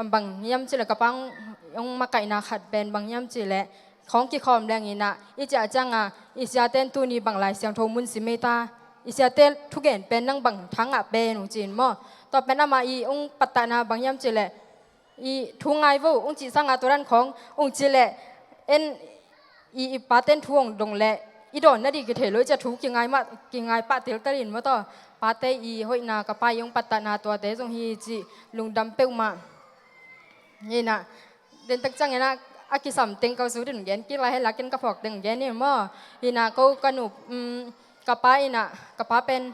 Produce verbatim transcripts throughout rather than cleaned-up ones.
bang hiam cih leh ka pa hong, hong makaihna khat pen bang hiam cih leh khawng kikhawm leng in ah i ciah ciangin i siate'n tuni bang Lai Siangtho mun sim ei ta, i siate thugen pen nang bang thangah pen hong ci in maw. Tua pen amah i hong pattahna bang hiam cih leh i thu ngai vo hong cih sangin tua dan khawng hong cih leh en i, i pate'n thu hong dong leh i dawn nading kithei lo i ciah thu kingai mah, kingai pah teltel in maw taw. Pate i hoihna ka pa i hong pattahna tuate zong hi cih lungdam peuhmah. Hi in ah, den tak ciangin ah a kisam teng ka sut in gen kik lai hen la, ken ka phawk teng gen hi maw. Hi in ah ko ka nu, um, ka pa in ah, ka pa pen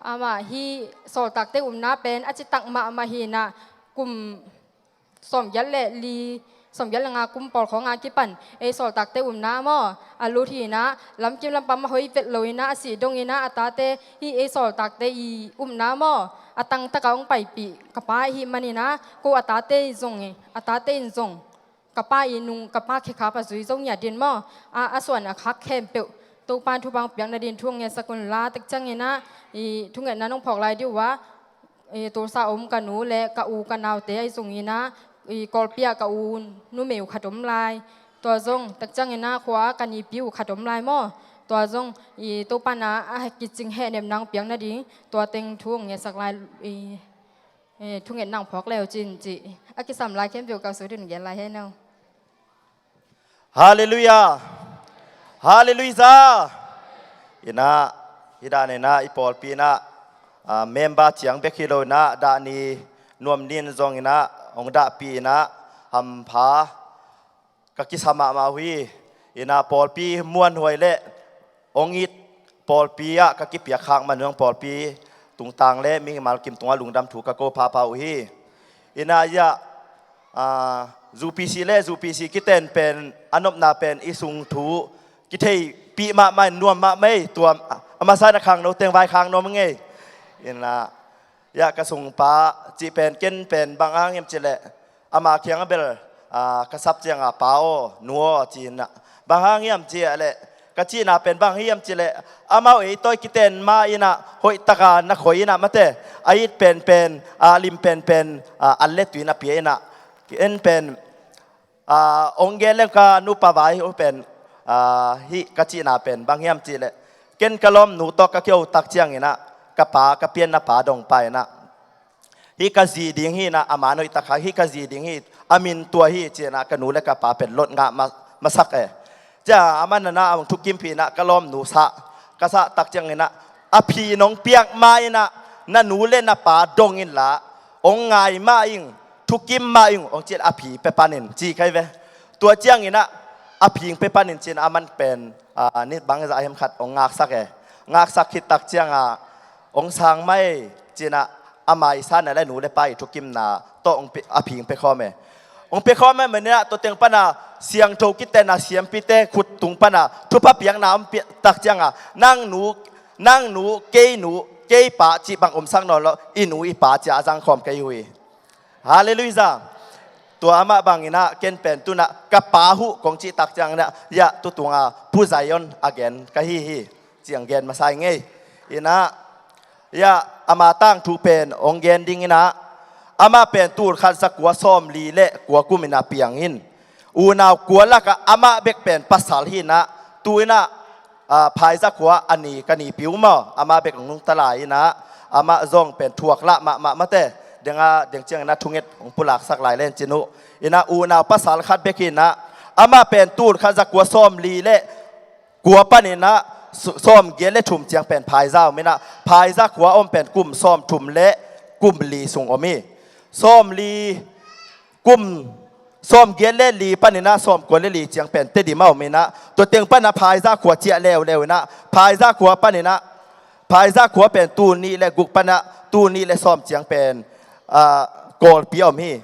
amah hih sawltakte upna pen a citak mahmah hi in ah, kum sawmgiat le li, sawmgiat le nga kum pawl khawng a kipan ei sawltakte upna maw a lut hi in ah, lamkim lampam a hoih vet lo in ah, a sih dong in ah, a tate hih ei sawltakte i upna maw a tangtak a hong paipih ka pa ahih manin ah, ko a tate i zong, a tate in zong ka pa i nung, ka pa khekhap a zui zo ngiat ding maw, a, a suan a khak khempeuh Topa'n thupha hong piak nading thu hong ngetsak un la. Tak ciangin ah i thungetna nong phawk lai ding uh a, i Tulsa om ka nu le ka u ka naute ahi zongin ah, i Kawlpi ah ka u numei uh khat om lai. Tua zong tak ciangin ah khua ah ka nipi uh khat om lai maw. Tua zong i Topa'n ah a kicing hehnepna hong piak nading tua teng thu hong ngetsak lai, i, i thungetna hong phawk le uh cin cih a kisam lai khempeuh ka sut in gen lai hen aw. Halleluiah. Halleluiah. In ah, hi dan in ah i pawlpi in ah, ah, member ciang bek hi lo in ah, dah ni nuam ni in zong in ah hong dahpih in ah hampha ka kisa mahmah uh hi. In ah pawlpi muanhuai le hong it pawlpi ah ka kipiak khak man uh in pawlpi tungtang le mimal kim tungah lungdam thu ka ko phapha uh hi. In ah, ah, U P C le U P C kiten pen a nopna pen i sung thu kitheihpih mahmah in nuam mahmah ei. Tua a masa in ah khangno teng vai khangno mah ngei. In ah, ya ka sungpa cih pen ken pen bang hang hiam cih leh ama kiang a bel, ah, ka sap ciangin pa aw, nu aw ci in ah, bang hang hiam cih leh ka cihna pen bang hiam cih leh amau ei tawi kiten mah in ah hoih takin na khoi in ah mate, a it penpen, a lim penpen, ah, an le tui na pia in ah, en pen, ah, hong gen leng ka nupa vai uh pen, ah, hih ka cihna pen bang hiam cih leh ken ka lawmnu tawh ka kiho tak ciangin ah ka pa, ka pianna pa dong pa in ah, hih ka zi ding hi in ah, a man hoih tak kha, hih ka zi ding hi, a min tua hi ci in ah ka nu le ka pa pen lot ngah ma-, masak e. Ciang a man in ah hong thukimpih in ah ka lawmnu sah, ka sah tak ciangin ah a phi nong piak ma in ah na nu le na pa dong in la, hong ngai mah ing, thukim mah ing hong ci in a phi pia pan in ci kei ve. Tua ciangin ah a phi pia pan in ci in ah a man pen, ah, ni bangzah hiam khat hong ngaksak e. Ngaksak khit tak ciangin ah hong sang mai ci in ah a mai san a le nu le pa i thukimna tawh hong pi-, a phi pia khawm e. Hong pia khawm e, man in ah tua teng pan ah siangtho kiten ah siampite khut tung pan ah thupha piakna hong piak tak ciangin ah nang nu, nang nu, kei nu, kei pa cih bang omsak nawn lo, i nu i pa ci a zang khawm kei uh hi. Halleluiah. Tua amah bang in ah ken pen tu in ah ka pa uh kong cih tak ciangin ah, ya, tu tung ah Pu Zion a gen ka hi hi. Ciang gen masa ing ei. In ah, ya, ama tangthu pen hong gen ding in ah, amah pen tul khat za kua sawmli le kua kum in ah piang in, unau kua lakah amah bek pen pasal hi in ah, tu in ah, ah, phaiza khua a ni ka nipi uh maw, amah bek hong nungta lai in ah, amah zong pen thuak lah mahmah mate, deng a, deng ciangin ah thunget hong pulaksak lai len cin uh. In ah unau pasal khat bek hi in ah, amah pen tul khat za kua sawmli le kua pan in ah, s-, sawmgiat le thum ciang pen phaiza om in ah, phaiza khua om pen kum sawmthum le kum li sung om hi. Sawmli, kum sawmgiat le li pan in ah sawmkua le li ciang pen Tedim ah om in ah, tua teng pan ah phaiza khua ciah leuleu in ah, phaiza khua pan in ah, phaiza khua pen tul nih le guk pan ah tul nih le sawm ciang pen, ah, Kawlpi ah om hi.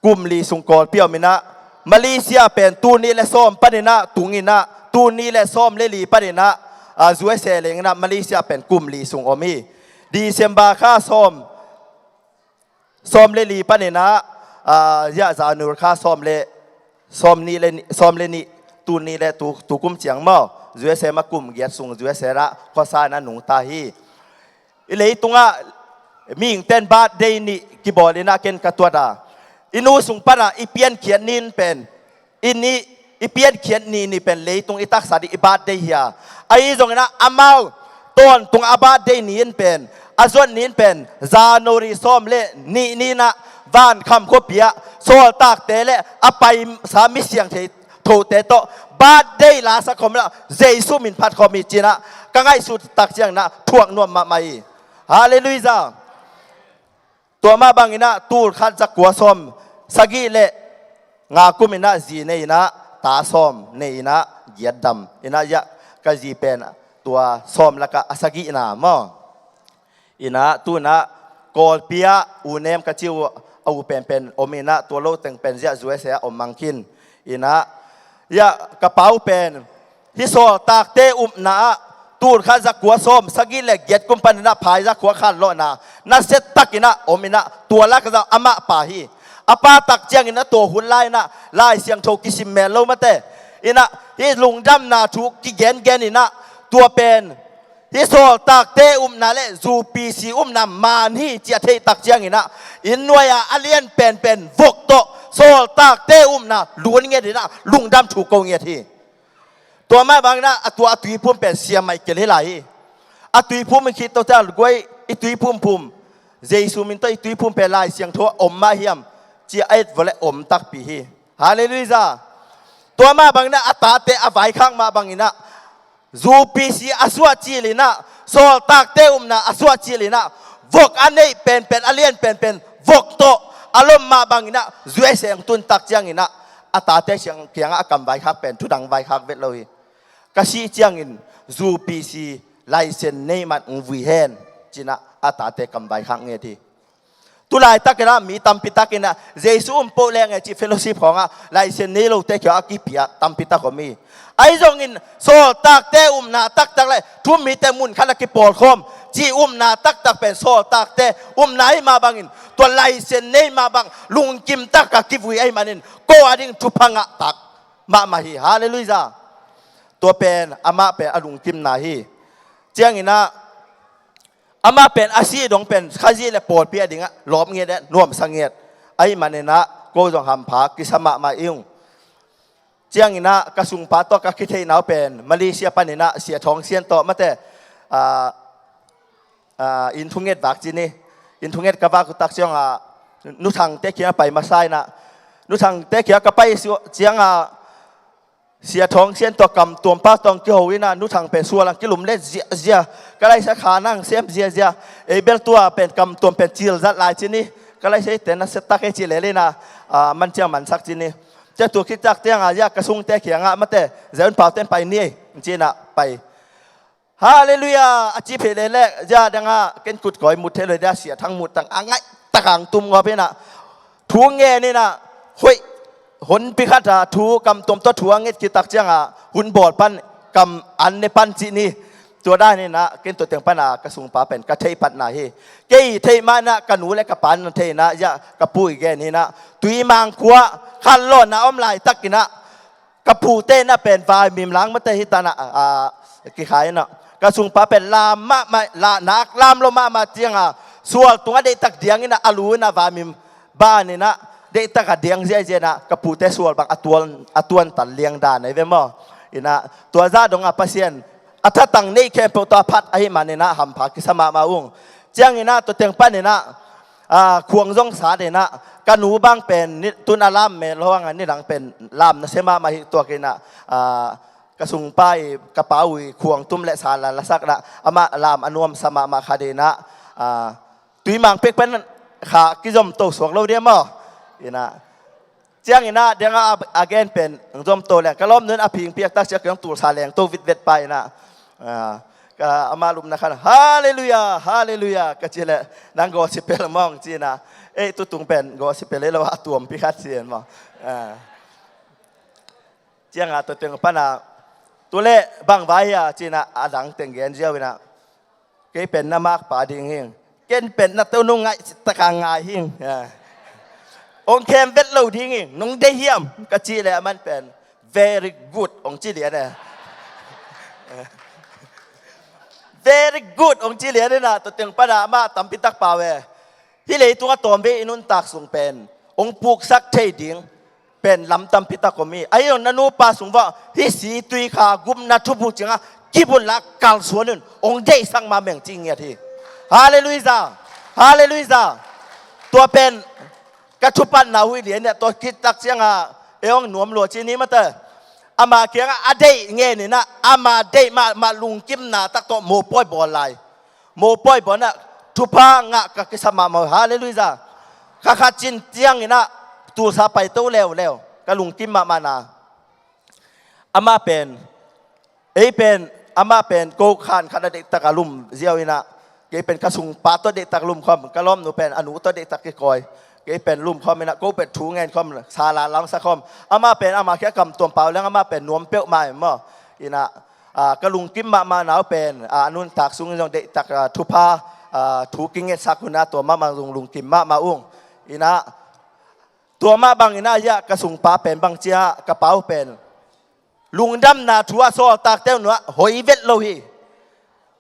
Kum li sung Kawlpi ah om in ah, Malaysia pen tul nih le sawm pan in ah tung in ah, tul nih le sawm le li pan in ah, ah, U S A leng in ah Malaysia pen kum li sung om hi. December kha sawm, sawm le li pan in ah, ah, ya, January kha sawm le, sawm nih le ni-, sawm le nih, tul nih le tu, tu kum ciang maw, U S A mah kum giat sung U S A ah khuasa in ah nungta hi. I leitungah mihingte'n birthday nih kibawl in ah ken ka tuat a, I nu sung panah i piankhiat ni in pen, i ni, i piankhiat ni ni pen leitung i taksa ding i birthday hi a. Ahi zongin ah amau tawntung a birthday ni in pen, a zuat ni in pen January sawm le nih ni in ah Vankham khuapi ah sawltakte le a paisa misiangthei thote tawh birthday la sak khawm lah Jesu min phat khawm hi ci-in ah ka ngaihsut tak ciangin ah thuak nuam mahmah hi. Halleluiah. Tua mah bangin ah tul khat za kua sawm sagih le nga kum in ah zi nei in ah ta sawm nei in ah giat dam in ah, ya, ka zi pen tua sawm lakah a sagihna maw. In ah tu in ah Kawlpi ah U Nem ka ci uh a u penpen om in ah tua lo teng pen ziah U S A ah om mang khin. In ah, ya, ka pa uh pen hih sawltakte upna ah tul khat za kua sawm sagih le giat kum panin ah phaiza khua khanlawhna nasia takin ah om in ah tua lak ah amah pa hi. A pa tak ciangin ah tua hun lai in ah Lai Siangtho kisim mel lo mate. In ah hih lungdamna thu kigengen in ah tua pen hih sawltakte upna le U P C upna man hi ci a theih tak ciangin ah inn nuai-a a lian penpen vok tawh sawltakte upna lun nget in ah lungdam thu ko nget hi. Tua mah bangin ah a tua a tuiphum pen Sia Michael hi lai hi. A tuiphum i khit tawh ciang guai i tuiphum phum, Jesu min tawh i tuiphum pen Lai Siangtho ah om mah hiam ci a et vawleh om takpi hi. Halleluiah. Tua mah bangin ah a tate a vaikhak mah bangin ah U P C a suah cil in ah sawltakte upna a suah cil in ah vok a neih penpen a lian penpen vok tawh a lom mah bangin ah U S A hong tun tak ciangin ah a tate siang kiangah a kam vaikhak pen thudang vaikhak vet lo hi. Ka sih ciangin U P C license nei man hong vui hen ci-in ah a tate kam vaikhak nget hi. Tu laitakin ah mi tampi takin ah Jesu um poh leng e cih fellowship khawngah license nei lote kiangah a kipia tampi tak om hi. Ahi zongin sawltakte upna taktak le thu-um mite mun khat a kipawlkhawm cih upna taktak pen sawltakte upna ahi mah bangin tua license nei mah bang lungkim taka kivui ahi manin ko a ding thupha ngah tak mahmah hi. Halleluiah. Tua pen amah pen a lungkimna hi. Ciangin ah amah pen a sih dong pen Khazih le pawlpi a dingah lawp ngiat eh, nuamsa ngiat. Ahi manin ah ko zong hampha kisa mahmah ing. Ciangin ah ka sungpa tawh ka kitheihna uh pen Malaysia panin ah Sia Thawng Sian tawh mate, ah, ah, inn thunget vak ci ni. Inn thunget ka vak uh tak ciangah Nu Thangte kiangah pai masa in ah, Nu Thangte kiangah ka pai ciangah Sia Thawng Sian tawh kamtuam pa tawh kiho in ah Nu Thang pen sual ang kilum let ziahziah. Ka laisa kha nang sem ziahziah. Ei bel tua pen kamtuam pen cil zat lai ci ni. Ka laisa ite nasia tak e ci lel in ah, ah, man ciang mansak ci ni. Cia tua khit tak ciangah, ya, ka sungte kiangah mate, Zion Pau ten pai ni ei ci-in ah pai. Halleluiah. A ci phei leleh zia dangah ken kut kawi mut thei lo dia, Sia Thang mut tang a ngaih tak ang tum ngawp in ah thu ngen in ah hoih honpi khat ah thu kamtuam tawh thu a nget khit tak ciangah hun bawl pan kam an ne pan ci ni. Tua dan in ah ken tua teng pan ah ka sungpa pen ka theih patna hi. Kei theih mah in ah ka nu le ka pa in thei in ah, ya, ka pu i gen in ah Tuimang khua khanlawhna om laitak in ah ka pute na pen vaimim lang mate hi ta na, a, a, kikhai na. Ka sungpa pen lam mahmah, la nak lam lo mahmah ciangah sual tungah deihtak diang in ah a lu in ah vaimim ban in ah deihtak a diang ziahziah in ah ka pute sual bang a tuan, a tuantan liang dan ahi ve maw. In ah tua zah dongah Pasian a thatang neih khempeuh tawh a phat ahi man in ah hampha kisa mahmah ung. Ciangin ah tua teng pan in ah, a, khuang zong sat in ah ka nu bang pen ni, tun a lam mel hong a ni dang pen lam nasia mahmah hi tuak in ah, a, ka sungpa i ka pa uh i khuang tum le sa la lasak in ah amah lam a nuamsa mahmah khat in ah, a, Tuimang pek pen kha kizom to suak lo dia maw. In ah ciangin ah dengah a, a gen pen zom to leng ka lawm nun a phing piak tak ciak kiang tulsa leng to vitvet pa in ah, a, ka ama lupna khan, "Halleluiah, halleluiah," ka ci leh, "Nang gospel mawng," ci in ah, "Ei, tutung pen gospel ei lo a tuampi khat," ci in maw. A, ciangah tua teng pan ah, "Tu leh bang vai hia?" ci in ah a dang teng gen ziau in ah, "Kei pen na makpa ding hing. Ken pen na to nung ngaih taka ngai hing. Ya. Ong khem vet lo ding hing. Nung dei hiam?" ka ci leh aman pen, "Very good," ong ci lian e. "Very good," ong ci lian in ah tua teng pan ah amah tampi tak pau e. Hih leitung a tawmvei i nuntak sung pen hong puksak thei ding pen lam tampi tak om hi. Ahi zong na nupa sung vah hih si tui kha gupna thupuk ciangah kibulh la kalsuan un hong deihsak mahmah ing ci ngiat hi. Halleluiah. Halleluiah. Tua pen ka thupatna uh hi lian nia, tua khit tak ciangah ei hong nuam lua ci ni mate. Ama kiangah a deih ngen inah ama deih mahmah lungkimna tak tawh mopawi bawl lai. Mopawi bawl inah thupha ngah ka kisa mahmah uh. Halleluiah. Ka khat cin ciang inah Tulsa paito leuleu ka lungkim mahmahna. Amah pen, ei pen, amah pen ko khan khat a deihtak a lum ziau inah, kei pen ka sungpa tawh deihtak lum khawm, ka lawmnu pen a nu tawh deihtak kikawi. Kei pen lum khawm inah ko pen thu ngen khawm, sala lamsa khawm. Amah pen amah khia kam tuam pau leng amah pen nuam peuhmah hi maw. Inah, ah, ka lungkim mahmah na uh pen, ah, a nuntak sung in zong deihtak, ah, thupha, ah, thu kingetsak hun ah tua mahmah zong lungkim mahmah ung. Inah tua mah bang inah hiah ka sungpa pen bang cia ka pau pen lungdamna thu a sawltakte uh nuah hoi vet lo hi.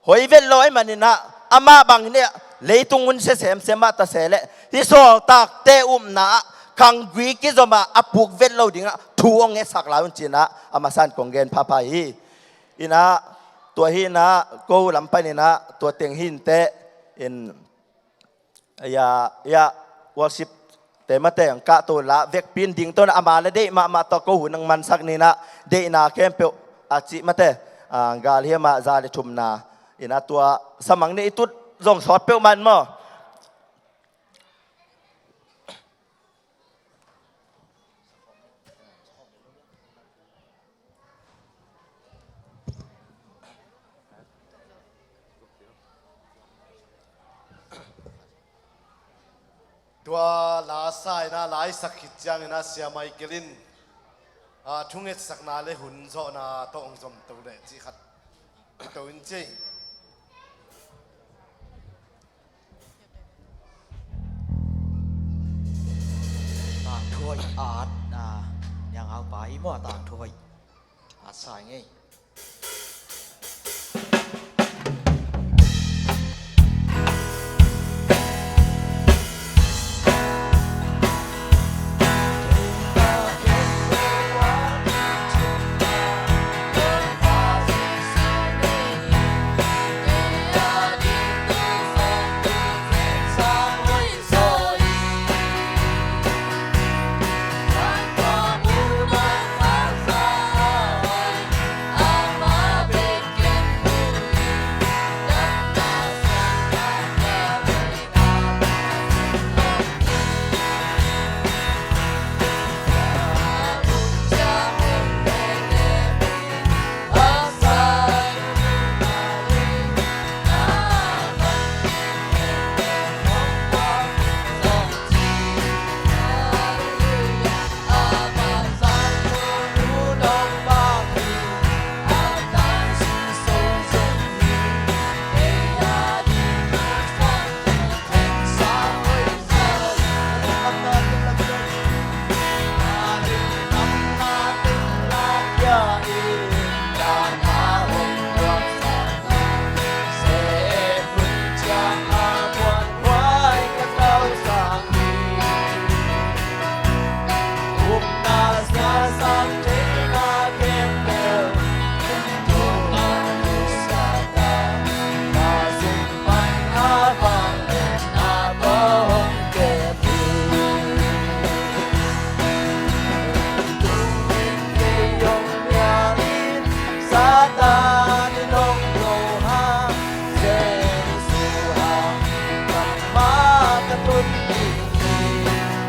Hoi vet lo ahih man inah amah bang inah leitung hun sia semsem ah ta se leh hih sawltakte upna ah khanggui kizom ah a puk vet lo dingah thu hong ngetsak lai un ci inah a masa in kong gen phapha hi. Inah tua hi inah ko lam pan inah tua teng hi inteh in. Ya, ya, worship te mate ang kah to la vekpi in ding to na ama le deih mahmah tawh ko hun ang mansak ni inah deihna khempeuh a cih mate, ah, gal hiam ah za le thumna inah tua samang nih i tut zong sawt peuhmah in maw. Tua la sa inah la i sak khit ciang inah Sia Michael in, ah, thungetsakna le hun zawhna tawh hong zom to leh cih khat to in ci. Tangthuai at, ah, Niang Aupa i maw a tangthuai at sa ngei.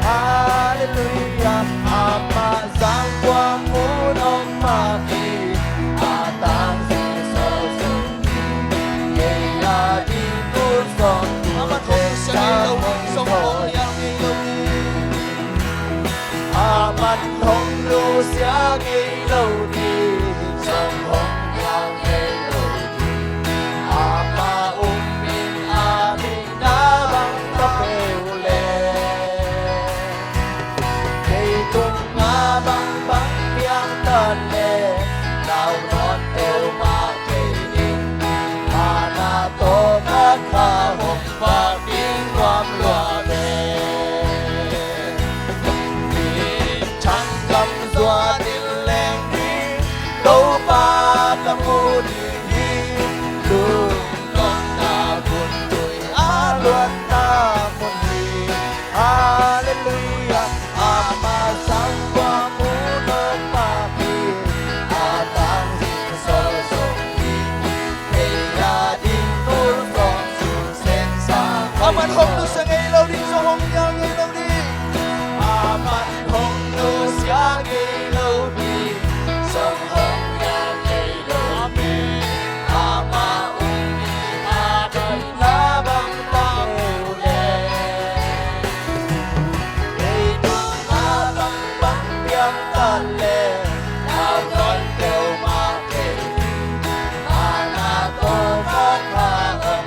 Halleluia, amah zangkuang mun om mah hi, a tang Jesu Khrih, kei a ding tu sawm tu amah thong sia ngei lo, song hong liang ngei lo hi. Amah thong lu sia ngei lo hi, song hong liang ngei lo hi. Amah um in a ding na bang ta peuh le, kei tungah bangbang piang ta le, lau nawn peuhmah kei ding, a na tawh ka kha hong vak ding nuam lua ve. Tua nin leng hi, Topa ka mu ding hi. Lungdamna mun tui a luatna mun hi. Halleluiah. Ama sang tua mu nop mah hi. A tang zing sawlsawh hi. Kei a ding tul sawng su sen sang. Aman hong nusia ngei lo ding, zong hong nial ngei lo ding. Aman hong nusia ngei lo ding, zong hong nial ngei lo ding. Ama um ding a doihna bang tam uh leh, ei nopna bang bang piang ta leh, nau dawn peuhmah kei ding. Ana tawh khat khat hong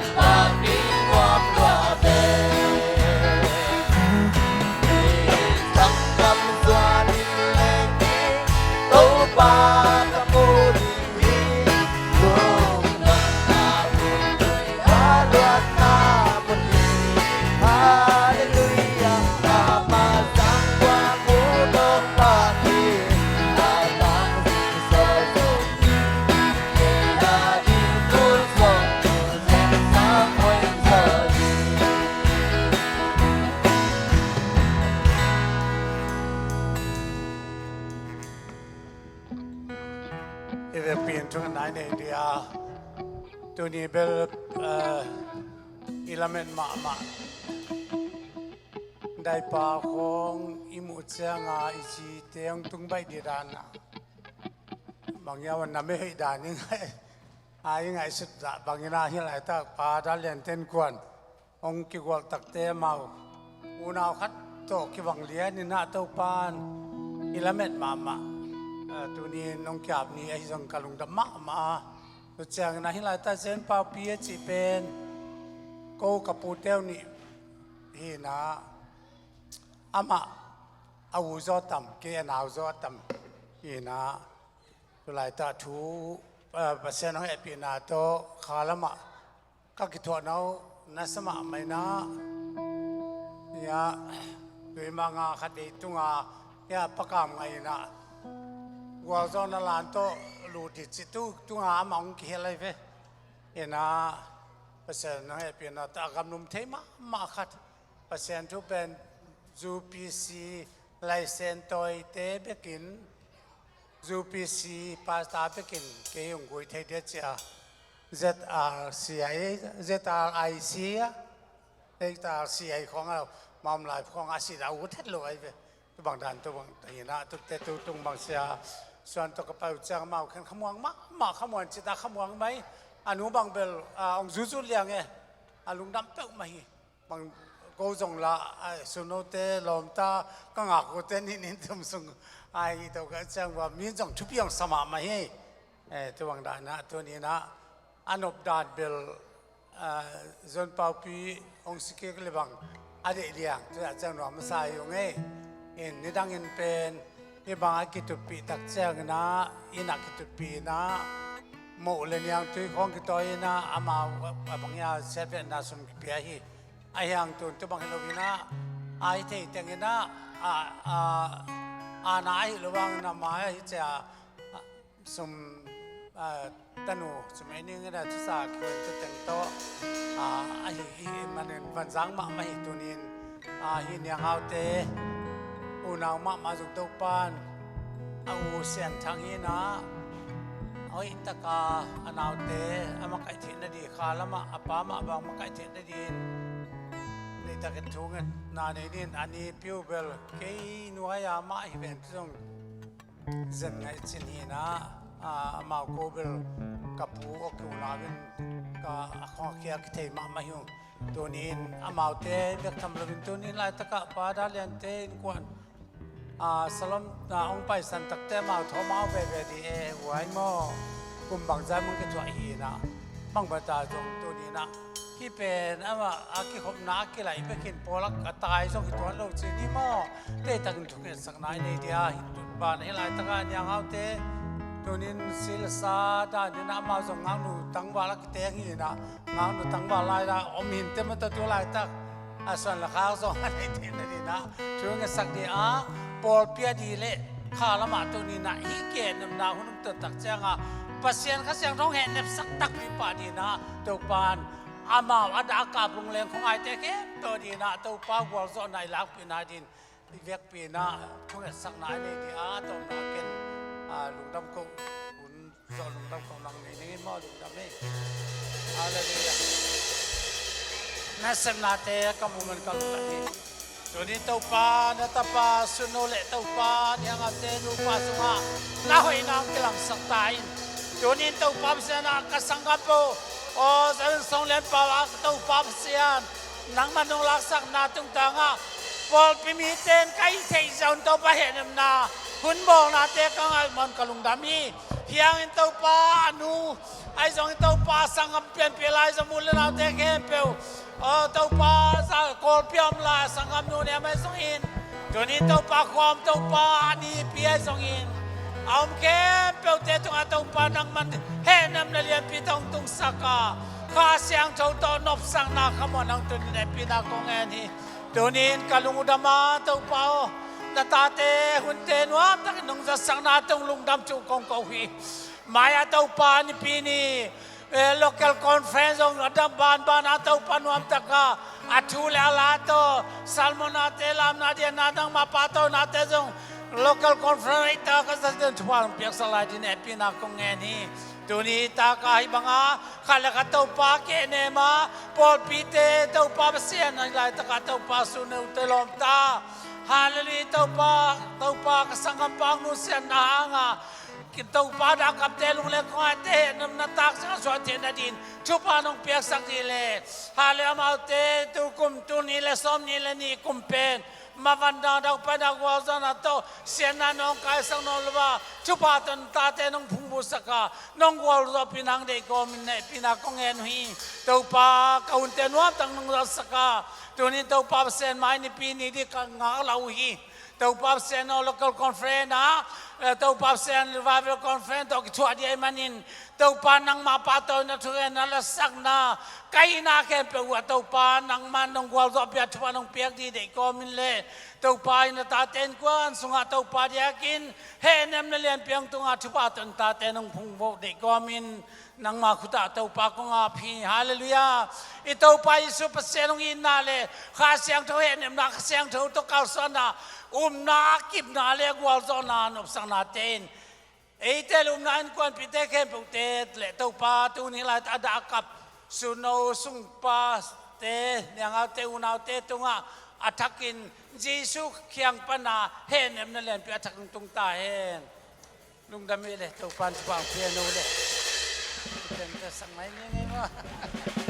I vekpi in thungetna i nei dia, tuni bel, eh, i lamet mahmah. Daipa khawng i muh cianga i cite hong tung baih dih dan a, bang ia wan na me hoih dan i ngaih, a i ngaihsut dah bangin a hi laitak Pa Dal Lian ten kuan hong kigual takte amau unau khat tawh kibang lian in ah Topan i lamet mahmah. Ah, tuni in hong kiap ni ahi zong ka lungdam mahmah a, tu ciangin a hi laitak Zen Paupi a cih pen ko ka pute uh nih hi in ah, amah a u zaw tam, kei a nau zaw a tam hi in ah, tu laitak thu, ah, Pasian hong hehpihna tawh kha lamah ka kithuahna uh nasa mahmah in ah, ia, tui manga khat dei tunga, ia, pakam ngai in ah, gualzawhna lan tawh lut dih cih tu tunga amah hong kihel ahi ve. In ah, Pasian hong hehpihna tawh a gamlum thei mahmah khat, Pasian thu pen U P C license tawite bekin, U P C pastor bekin kei hong gui thei dia cia, Z R C I, Z R I C a, Z R C I khawng a, Maumlai khawng a si dah ut het lo ahi ve. Tu bang dan, tu bang hi in ah, tu te tu tung bang sia, suan tawh ka pai uh ciang amau khen khamuang mahmah, khamuang cih dah khamuang mai, a nu bang bel, ah, hong zuzut liang e, a lungdam peuhmah hi. Bang ko zong la, ai, sunote lawmta, ka ngak kote nin in tum sung, ai, i to ka ciang ua, mi zong thupi hong sa mahmah hi. Eh, tu bang dan in ah, tuni in ah, a nop dan bel, ah, Zen Paupi hong si kik le bang a deih liang, tu a ciang nuam masa hi ung ei. In nidangin pen, hih bang a kitutpih tak ciangin ah, inn ah kitutpih in ah, moh le niangtui khawng kitawi in ah, amau a bang ia siatvetna sum kipia hi. Ahi hang tun tu bang hi lo in ah, a hi thei teng in ah, a, a, a na ahi lo vang in ah, ma ahi cia, a, sum, a, tanu, sum ei ning in ah, thusa kihuan tu teng tawh, a, ahi, hi, hi, manin vanzang mahmah hi tunin, a, hi nianghaute, unau mahmah zong Topan a u Sian Thang hi in ah, hoih taka a naute a makaih theihna dih kha lamah, a pa mah bang makaih theihna dih in, deihtakin thungetna nei dih in, a nipi uh bel kei nuai-a mah hi ven tu zong zen ngaih cin hi in ah, a, amau ko bel ka pu aw ki unau in ka a khawng a kia kithei mahmah hi ung. Tuni in amaute bek tham lo in tuni in laitakah Pa Dal Liante innkuan, a, Salom, a, hong paisan takte amau thawh amau veve dih e, huai maw, kum bangzah mong kithuah hi in ah, bang bata zong tuni in ah, hih pen amah a kikhopna a kilaih bekin pawlak a tai zong hi tuan lo ci ni maw, deihtakin thungetsakna i nei dia, hi tut ban hi laitakah nianghaute, tunin silsa danin amau zong ngaknu tangval a kiteng hi in ah, ngaknu tangval lai dah om hinte maw, tua tu laitak a suan le khak zong a nei theihna dih in ah thu ngetsak dih a, pawlpi a dih leh Kha lamah tuni-in ah hih hehnemna hun hong tun tak ciangah Pasian Kha Siangtho hong hehnepsak takpi pah dingin ah Topa'n amau a dah a kap lungleng khuangaite khempeuh adingin ah Topa gualzawhna i lakpihna dingin i vekpi-in ah thungetsakna i nei ding a, tawpna ken, a, lungdam koh hun zawh lungdam koh nang nei dingin maw, lungdam hi. Halleluiah. Na sepnate ka muh man ka lungdam hi. Tuni Topa na tapa Suno le Topa Niang Aute nupa sungah na hoihna hong kilangsak ta in. Tuni Topa Pasian ah ka sanggam peuh, aw, Zalun Song Lian Pau ah Topa Pasian nangman nong laksakna tungtangah pawlpi mite in ka hih theih zong Topa hehnemna hun bawlnate ka ngaih man ka lungdam hi. Hiangin Topa a nu ahi zongin Topa sanggam pianpih lai zong u le naute khempeuh, aw Topa, sa Kawlpi a om lai sanggam nu ne mai zongin, tuni Topa khua om Topa a nipi ahi zongin a om khempeuhte tungah Topa nangman hehnemna lianpi tawh hong tungsak a, Kha Siangtho tawh nopsakna khamuanna hong tun dingin hehpihna kong ngen hi. Tuni-in ka lung uh dam a, Topa aw, na tate hunte nuamtakin nong zatsakna tawh lungdam thu kong ko hi. Mai-ah Topa nipi ni, eh, local conference zong a dam banban a Topa nuamtak a, a thu le a la tawh sermon-ate, lamna dianna, nangma pahtawi nate zong local conference ei ta ka zat den thupha hong piaksak lai dingin hehpihna kong ngen hi. Tuni tak a hih banga khat le khat Topa kehnem a, pawlpite Topa Pasian a, hih laitakah Topa Suno te lawmta. Halleluiah. Topa, Topa ka sanggampa hong nusiatna hangah Topa dah a kapte lungleng khuangaite hehnemna tak ciangah suah theihna dingin thupha nong piaksak dih leh, halleluiah, amaute tu kum tul nih le sawmnih le nih kum pen mavanna, daupaina, gualzawhna tawh siatna nong kaisak nawn lo a, thupha tawh na tate nong phungvuhsak a, nong gualzawhpih nang deih kawmin hehpihna kong ngen uh hi. Topa, ka hunte nuamtak nong zatsak a, tuni Topa Pasian mai nipi ni ding ka ngak lo uh hi. Topa Pasian aw, local conference ah, eh, Topa Pasian revival conference tawh kithuah ding ahih manin, Topa nangma pahtawina, thungetna, lasakna ka hihna khempeuh uh ah Topa nangman nong gualzawhpih a, thupha nong piak ding deih kawmin le, Topa in na tate innkuan sungah Topa diakin hehnemna lianpi hong tunga, thupha tawh na tate nong phungvuh deih kawmin nangma khutah Topa kong ap hi. Halleluiah. I Topa Jesuh Pasian hong itna le Kha Siangtho hehnemna, Kha Siangtho tawh kalsuanna, upna, a kipna le gualzawhna, nopsaknate in eite le upna innkuanpihte khempeuhte le Topa tuni laitak a dah a kap Suno sungpate, Niang Aute, unaute tungah a thakin Jesuh kiang pana hehnemna lianpi a thak hong tung ta hen. Lungdam hi le, Topa'n thupha hong pia hen. Ute, ute, sang mai ni ngei maw.